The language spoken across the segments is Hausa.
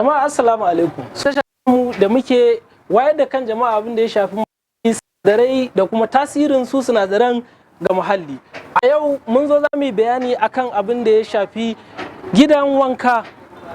Jama'a, assalamu alaikum. Mu da muke wayar da kan jama'a abin da ya shafi sinadarai da kuma tasirin su sinadaran ga muhalli. A yau mun zo za mu yi bayani akan abin da ya shafi gidan wanka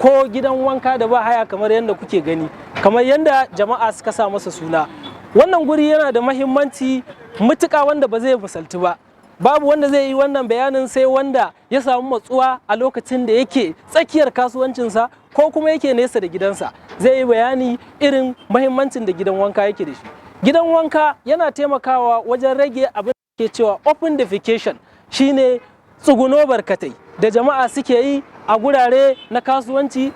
ko gidan wanka da ba haya, kamar yadda kuke gani, kamar yadda jama'a suka sa masa suna. Wannan guri yana da mahimmanci mutuƙa wanda ba zai misaltu ba. Babu wanda zai yi wannan bayanin sai wanda ya samu matsuwa a lokacin da yake tsakiyar kasuwancinsa ko kuma yake nesa da gidansa, zai yi bayani irin mahimmancin da gidan wanka yake da shi. Gidan wanka yana taimakawa wajen rage abin da ke cewa open defecation, shine tsuguno barkatai da jama'a suke yi a gurare na kasuwanci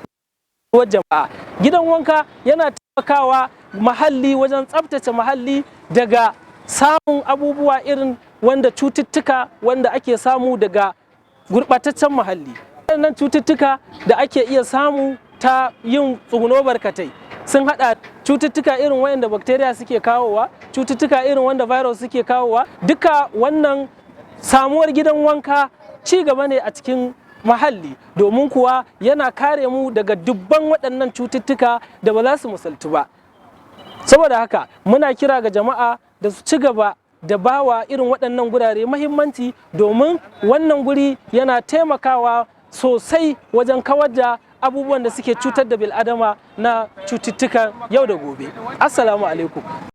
jama'a. Gidan wanka yana taimakawa muhalli wajen tsabtace muhalli daga samun abubuwa irin wanda cututtuka wanda ake samu daga gurɓataccen muhalli. Waɗannan cututtuka da ake iya samu ta yin tsuguno barkatai sun haɗa cututtuka irin wayanda bacteria suke kawowa, cututtuka irin wanda virus suke kawowa. Duka wannan samuwar gidan wanka ci gaba ne a cikin muhalli, domin kuwa yana kare mu daga dubban waɗannan cututtuka da ba za su misaltu ba. Saboda haka muna kira ga jama'a da su ci gaba da bawa irin waɗannan gurare mahimmanci, domin wannan guri yana taimakawa sosai wajen kawar da abubuwan da suke cutar da bil'adama na cututtukan yau da gobe. Assalamu alaikum.